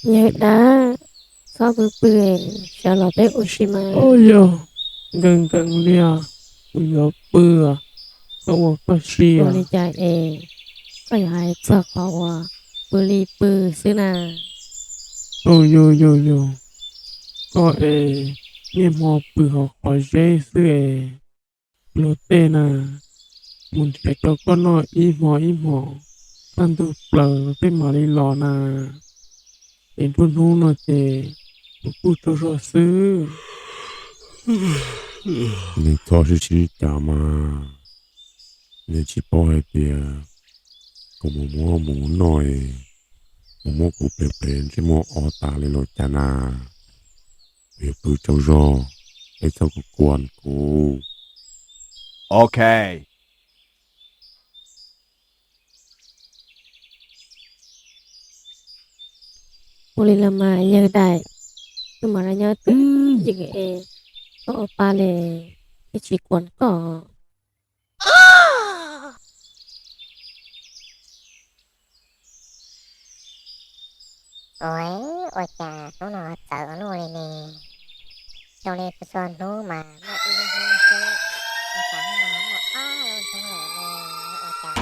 Yawg dab, txhob pw pw, sawv los peb ua si mas. Yog, nkees nkees li os, kuv yuav pw, koj ua koj si. Ua li cas es koj yuav hais txog qhov uas pw li pw xwb na? Yus yus yus, koj es niaj hmo pw hauv qhov zeb xwb es. Luag tej na, mus nrhiav rau koj noj ib hmo ib hmo, tag ntuj plaws tej mam li los na. Es nruab hnub no ces kuv kuj tsaug zog xwb. Nws txhob sib sib cav mas, nws tsis paub hais tias kuv mus muab mus noj, mus muab kuv pem pem ntsej muag o tas li los cas na. Kuv yuav pw tsaug zog, peb txhob kuv kuam kuv. Ok. Ua li los mas yawg dab, wb mam li nyob twj ywm es koj ua pa li, peb tsis kuam koj. Ua, ua cas hnub no txawv ua luaj li ne? Zoo li txhua txhua hnub mas muaj ib lub hnub xwb, ua cas hnub no muaj ob lub hnub lawm ne? Ua cas?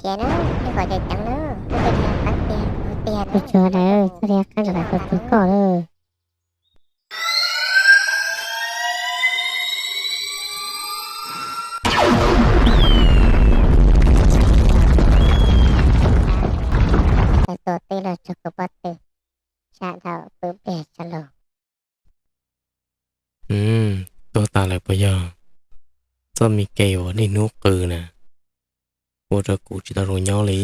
Khiav nawb, ib qho ceev ceev nawb, ib qho ceev ceev tiag tiag. Tus tsov dawb, txhob li qab ntawd tus koj lawm. Tus tij los tsuag kuv pob tw, sab dhau pw pliag tso lus. Tuag tas lawm puas yog? Txoj me kev uas niaj hnub qw na, ua rau kuv tsis tau zoo nyob li.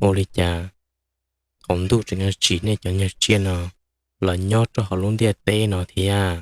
Ua li cas thaum ntuj tseem nyob tsim nej cov nyuag tsiaj no los nyob rau hauv lub ntiaj teb no thiab?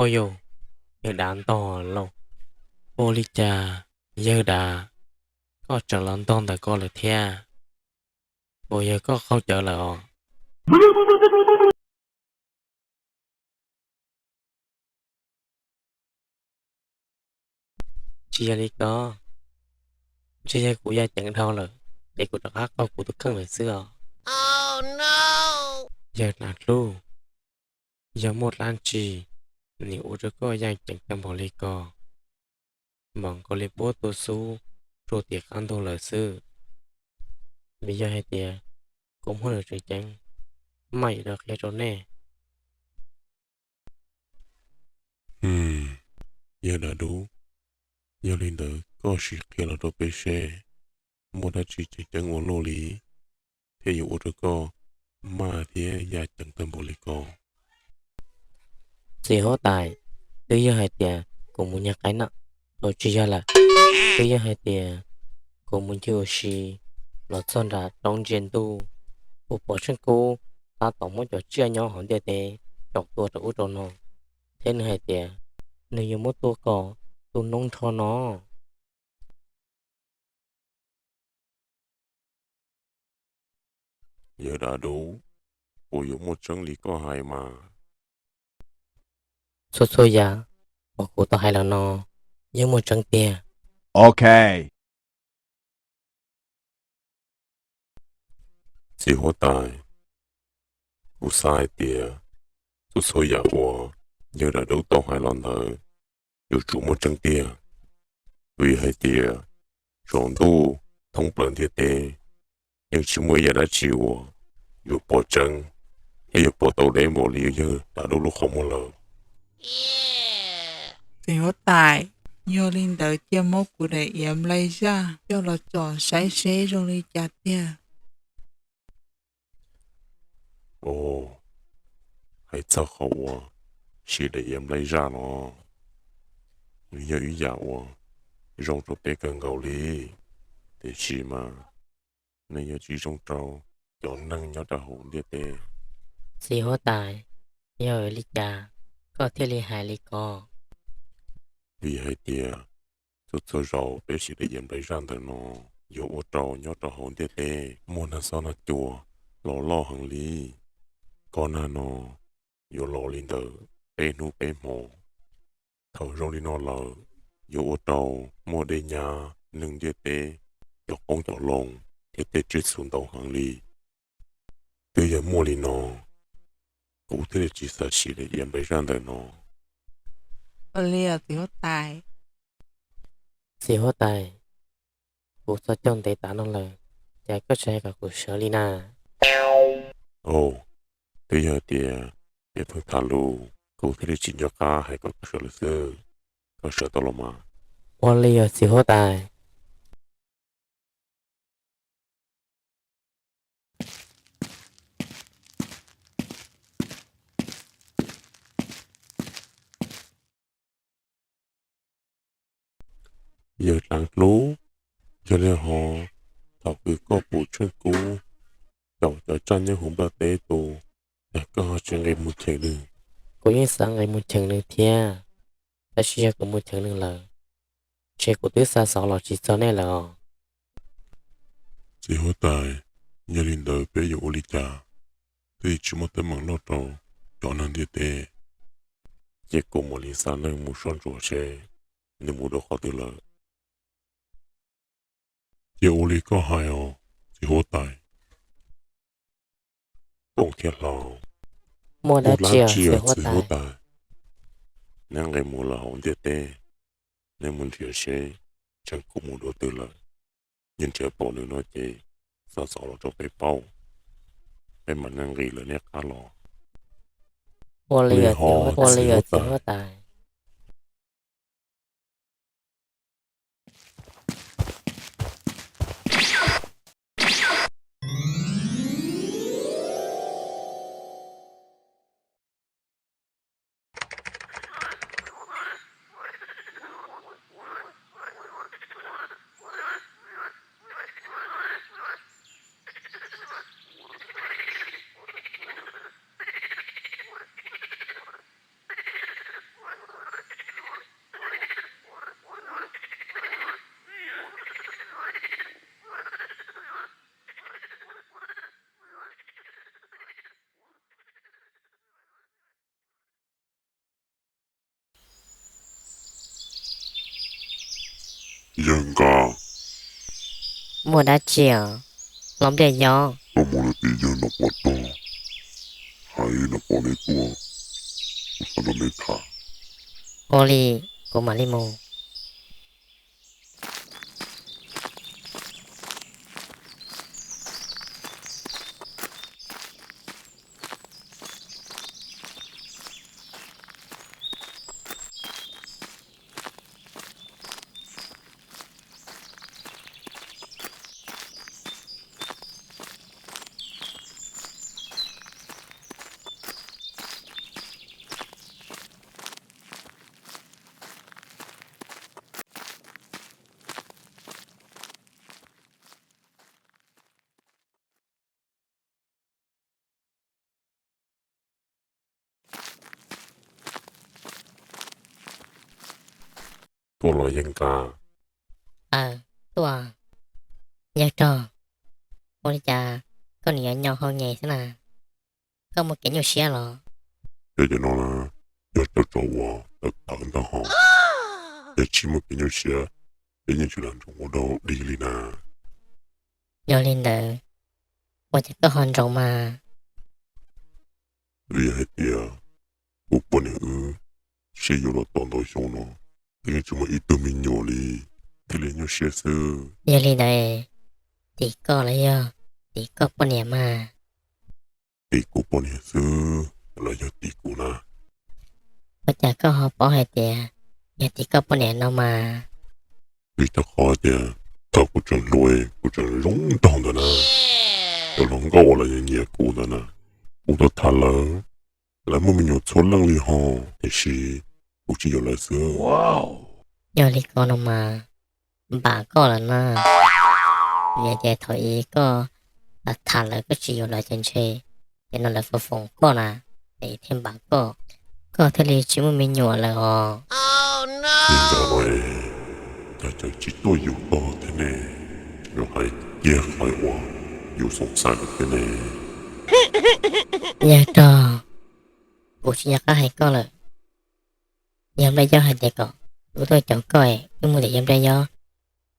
Ua yog, yawg dav ntog lauj. Ua li cas yawg dav, koj tseem los ntog ntawm ko lawm thiab? Puas yog koj qaug cawv lawm os? Tsis yog li ko, ntshe yog kuv ya ceev dhau lawm es kuv rov qab qaug kuv tus kheej lawm xwb os. Yawg Nav Dlub, yog muaj dab tsi nws ua rau koj ya ceev tag npaum li ko? Npaum nkaus li puab tua xub rau tim qab ntug lawm xwb. Vim yog hais tias kuv muaj lus tseem ceeb maj yuav rau qhia rau nej. Yawg Nav Dlub, yog li ntawd koj sim qhia los rau peb seb muaj dab tsi tseem ceeb ua luaj li thiaj yuav ua rau koj maj thiab ya ceev tag npaum li ko. Txiv huab tais, twb yog hais tias kuv mus nyag qaib na, los tsis yog lawm, twb yog hais tias kuv mus ncig ua si los txog nram roob ntsia ntuj, kuv pom Tsheej Kub tab tom muab cov tsiaj nyob hauv ntiaj teb caum tua rau ub rau no, thiab nws hais tias nws yuav muab tua kom tu noob nrho no. Yawg Dav Dub, puas yuav muaj tseeb li koj hais mas? Txhua txhua yam uas kuv tau hais los no yeej muaj tseeb tiag. Ok. Txiv huab tais, kuv xav hais tias txhua txhua yam uas yawg Dav Dub tau hais los ntawd yuav tsum muaj tseeb tiag, vim hais tias saum ntuj thoob plaws ntiaj teb yeej tsis muaj ib yam dab tsi uas yuav pom tseeb thiab yuav pom tau deb npaum li yawg Dav Dub lub qhov muag lawm. Txiv huab tais, yog li ntawd cia muab kuv daim iav nplai zaj coj los tsom saib seb zoo li cas tiag. Ov, hais txog qhov uas siv daim iav nplai zaj no, nws yog ib yam uas zoo rau peb kawg nkaus li, tiam sis mas nws yog tsis zoo rau cov neeg nyob rau hauv ntiaj teb. Txiv huab tais, yog li cas koj thiaj li hais li ko? Vim hais tias txhua txhua zaus peb siv daim iav nplai zaj ntawm no yuav ua rau nyob rau hauv ntiaj teb muaj nag xob nag cua los loj heev li. Kob nag no yuav los li ntawm peb hnub peb hmo. Thaum zoo li no lawm, yuav ua rau muaj dej nyab, neeg ntiaj teb, cov qoob cov loo thiab tej tsiaj txhu ntau heev li. Twb yog muaj li no, kuv thiaj li tsis xav siv daim iav nplai zaj ntawm no. Ua li os txiv huab tais. Txiv huab tais, kuv txog caug ntev tas no lawm, cas koj tsis hais kom kuv sawv li na? Ov, twb yog tias peb pheej tham lus, kuv thiaj li tsis nco qab hais kom koj sawv lawm xwb. Koj sawv tau los mas. Ua li os txiv huab tais. Yawg dlav dlub, yog li ho thaum kws koj pum Tsheej Kub caum cov tsaj nyob huv nplaj teb tus, es koj ho tsis nqis mus cheem nws? Kuv yeej xav nqis mus cheem nws thiab, tab sis yog kuv mus cheem nws lawm, ces kuv twb xa xov los tsis txog nej lawm os. Txiv huab tais, yog li ntawd peb yuav ua li cas thiaj tsis muaj teeb meem loj rau cov neeg ntiaj teb? Ces kuv mam li xa leej mus soj ntsuam seb nws mus dua qhov twg lawm. Cia ua li koj hais os txiv huab tais. Tooj thiab Hlau, muaj dab tsi txiv huab tais? Neb nqis mus lawm hauv ntiaj teb, neb mus nrhiav seb Tsheej Kub mus dua twg lawm. Yog nrhiav pom nws no ces xa xov los rau peb paub, peb mam nqis lawv nej qab los. Ua li os txiv huab tais. Yawg Nkaj, muaj dab tsi os? Los npias yog koj mus lawm tim yawg Nom Pov tog, hais Nom Pov neb tuaj, kuv xav nrog neb tham. Ua li, kuv mam li mus. Tuaj los Yawg Nkas? Aw, tuaj. Yawg Rog, ua li cas koj nim yuav nyo hau nyem xwb na? Koj muaj kev nyuaj siab los? Yog cov no na, yog cov tsov uas tawv tawv ntag hos. Yog tsis muaj kev nyuaj siab, peb yeej tsis lam nroo ua dog dig li na. Yog li ntawd, ua cas koj ho nroo mas? Vim hais tias kuv poj niam wb sib yuav los tau ntau xyoo no, twb yeej tsis muaj ib tug me nyuam li, thiaj li nyuaj siab xwb. Yog li ntawd, tim koj los yog tim koj poj niam mas? Tim kuv poj niam xwb los yog tim kuv na? Ua cas koj ho paub hais tias yog tim koj poj niam no mas? Vim rau qhov tias thaum kuv tseem hluas, kuv tseem zoo nraug ntawd na, cov hluas nkauj uas lawv nyiam nyiam kuv ntawd na, kuv tau tham lawv, lawv muaj me nyuam txhua leej li hos, tiam sis kuv tsis yuav lawv xwb. Yog li ko no mas, npam koj lawm na. Vim tias thaum ub koj tham lawv koj tsis yuav lawv ces ntshe, ces no lawv foom foom koj na, es thiaj npam koj, koj thiaj li tsis muaj me nyuam lawm os. Li ntawd los, cas tseem tsis tuaj yuav koj thiab ne? Yuav hais kiag qhov uas yus xoom xaim lawm thiab ne. Yawg Rog, kuv tsis nco qab hais koj lawm. Yawg Nplij Yob hais tias kom wb tuaj caum koj, wb mus tim Yawg Nplij Yob,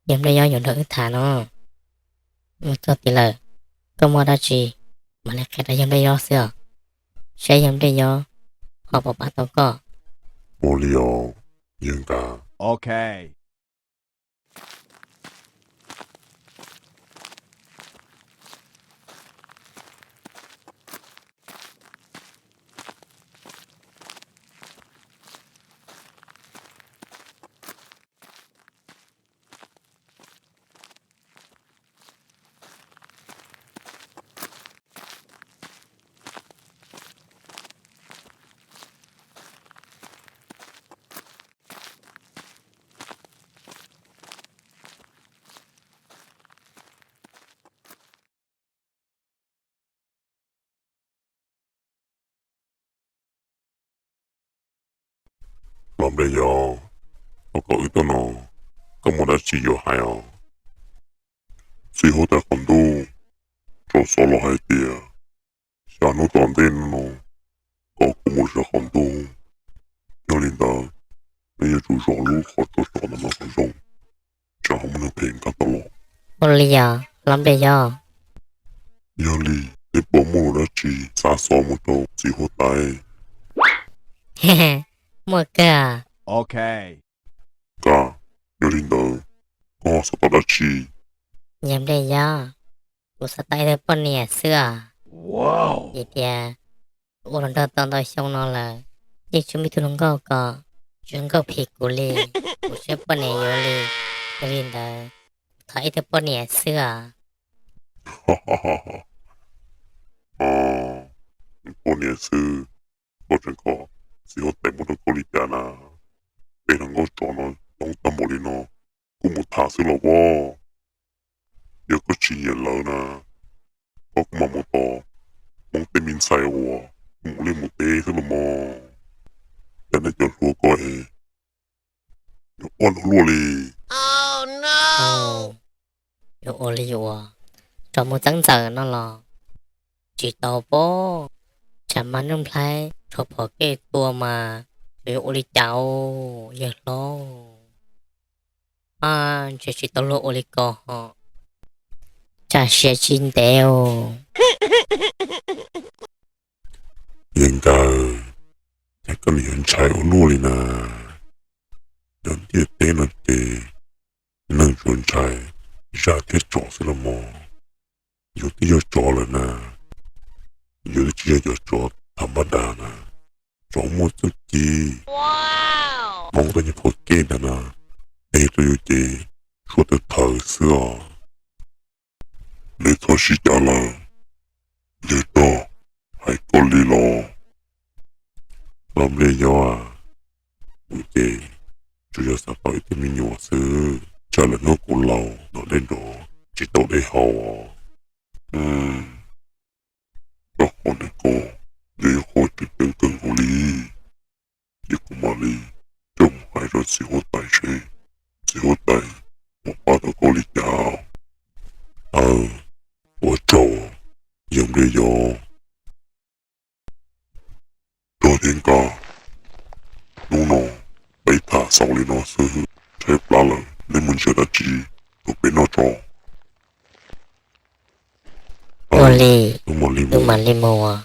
Yawg Nplij Yob yuav nrog wb tham no. Mus txog tid lawm, koj muaj dab tsi mam li qhia rau Yawg Nplij Yob xwb os, saib Yawg Nplij Yob ho puas pab tau koj. Ua li os, Yawg Nkas. Los Nplij Yob, koj kom wb tuaj no, koj muaj dab tsi yuav hais os? Txiv huab tais qaum ntuj tau xov los hais tias xya hnub tom ntej no kom kuv mus zov qaum ntuj. Yog li ntawd, nej yuav tsum zov lub qhov tsua tsov ntawd mas kom zoo, tsam ho muaj neeg phem nkag tau los. Ua li os Los Nplij Yob. Yog li, nej puas muaj lus dab tsi xav xov mus rau txiv huab tais? Muaj kawg. Nkas, yog li ntawd, koj xav tau dab tsi? Yawg Nplij Yob, kuv xav tau ib tug poj niam xwb os. Vim tias kuv ua hluas nraug tau ntau xyoo no lawm, yeej tsis muaj ib tug hluas nkauj kom zoo nkauj phim kuv li. Kuv siab poj niam yuav li, yog li ntawd, kuv thov ib tug poj niam xwb os. Poj niam xwb, koj tseem kom txiv huab tais muab rau koj li cas na? Peb hluas nkauj tsov no coob tag npaum li no, kuj mus tham xwb los as. Yog koj tsis nyiam lawv na, koj kuj mam mus tos Hmoob tej me ntxhais uas mus liaj mus teb xwb los mas. Cas nej cov hluas ko es yuav quaj ua luaj li. Yuav ua li yuav ua, tsov mus txeeb ntxawm no los tsis tau pob, tsam mas Nuj Nplhaib rho phom kej tua mas yuav ua li cas yawg hlob? Ntshe tsis tau luag ua li ko ho, tsam siav tsis ntev os. Yawg Nkas, cas koj nim yuav ntshai ua luaj li na? Nyob ntiaj teb no ces neeg tsuas ntshai zaj thiab tsov xwb los mas. Yus twb yog tsov lawm na, yus twb tsis yog cov tsov tham npaj das na, tsov muaj txuj ci. Hmoob tej nyuag phom kej ntawd na, tes rau yus ces tshuav tawv thawv xwb os. Neb txhob sib cav lawm, yawg Rog hais koj li los? Los Nplij Yob, kuv ces tsuas yog xav tau ib tug me nyuam xwb, tsam lwm hnub kuv laus noj dej nrov tsis tau dej haus. Koj qhov ntawd ko yog ib qho tseem ceeb kawg nkaus li, ces kuv mam li coj mus hais rau txiv huab tais seb Hnub no peb tham xaus li no xwb, tshaib plab lawm, nej mus ntsia dab tsi rau peb noj tso. Ua li, mam li mus.